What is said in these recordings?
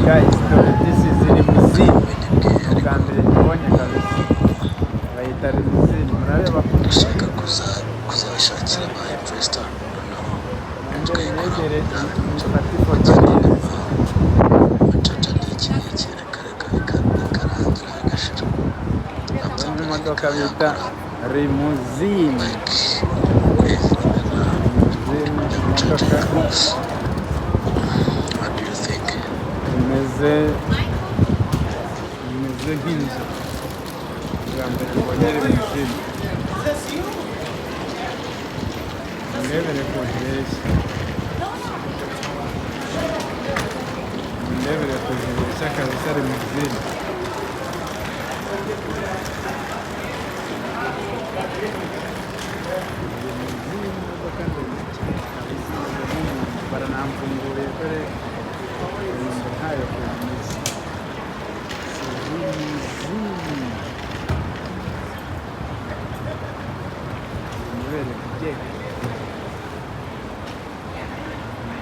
Guys, dore this is limousine. Ubumenyi bwe, Ni ubwa ariko mbere nyibonye kabisa. Bayita limousine, murareba ko dushaka kuzashakira aba investor, noneho nongere tukayikora. negere Bya bintu byo mfate ifoto kugenda neza. Amacaca n'iki n'iki, reka reka reka, bikarangira bigashira. Iyi Company modoka ikaba bita yakora limousine. like ukwezi nyine na Limousine, bya imodoka mucaca. What do you think? imeze nk'inzu. Bwa mbere mbonye limousine. Murebere ukuntu ireshya, murebere ukuntu ireshya kabisa limousine. Limousine, imodoka ndende cyane kabisa, imeze nk'umuntu. Baranamfunguriye, dore inyundo ntayo ukuntu imeze. Limousine, mubereke ibyerekeye,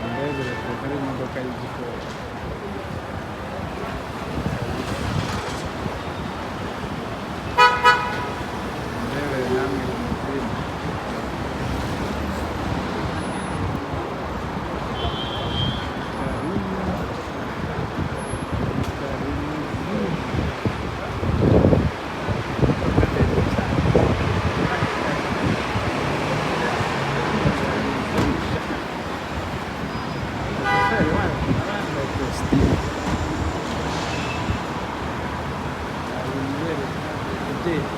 murebere ukuntu ari imodoka y'igikoni. Murebere namwe limousine. Limousine, imodoka ndende cyane. Shoferi wayo aba yambaye kositimu. Mubereke ibyerekeye.